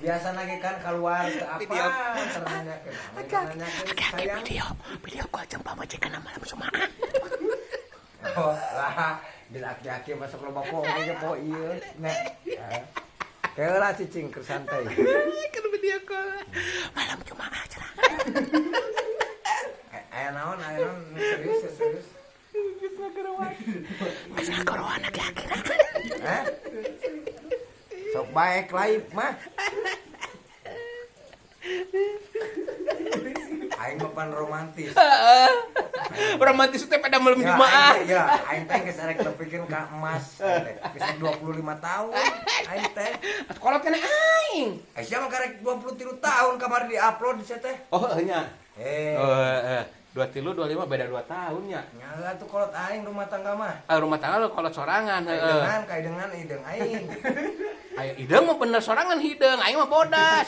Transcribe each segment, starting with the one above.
Biasa lagi kan keluar ke apa Video. Ternanyakeun. Nanyakeun sayang. Video video call jeung pamajikan malam Jumaah. Oh, lah, bila aki-aki masuk loba poho ge poho ieu. Nah. Kayak lah cicing keur santai. Kan video call malam Jumaah cenah. Aya naon, aya naon nu serius ya, serius. Geus ngagorowan aki-aki. Hah? Sok baik live mah. Aing mah pan romantis. Romantis teh pada malam Ya, Jumaah. aing teh, ya, aing teh geus arek nepikeun ka emas aing teh. Geus 25 tahun aing teh. Atuh kolot kana aing. Eh, siapa karek 23 tahun kamari di-upload di teh. Oh, nya. Eh, Oh, 23 25 beda 2 tahun nya. Nyala tuh kolot aing rumah tangga mah. Ah, rumah tangga lo kolot sorangan heeh. Kaidengan, kaidengan ideung aing. Ayo hideung mah bener sorangan hideung, aing mah bodas.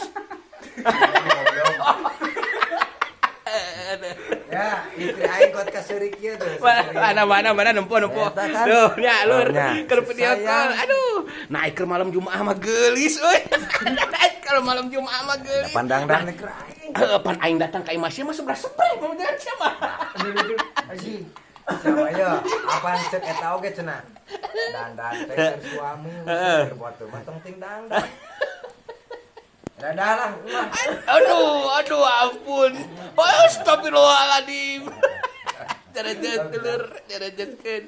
Ya, istri aing kot kaseurik ieu tuh. Mana mana mana nempo nempo. Eta kan. Duh, nya lur. Oh, nya. Keur video call. Sayang. Aduh. Nah, keur malam Jumaah mah geulis euy. Kalau malam Jumaah mah geulis. Pandang-dang keur aing. Heeh, pan aing datang ka imah sia mah sebelah spray pamajikan sia mah. Anjing. Siapa ya? Apaan cek eta oge cenah? Dandan teh keur suami, keur batur mah tong ting dangdan. Dadah lah, ulah. Aduh, aduh ampun. Oh, astagfirullahaladzim. Derajat telur, derajatkeun.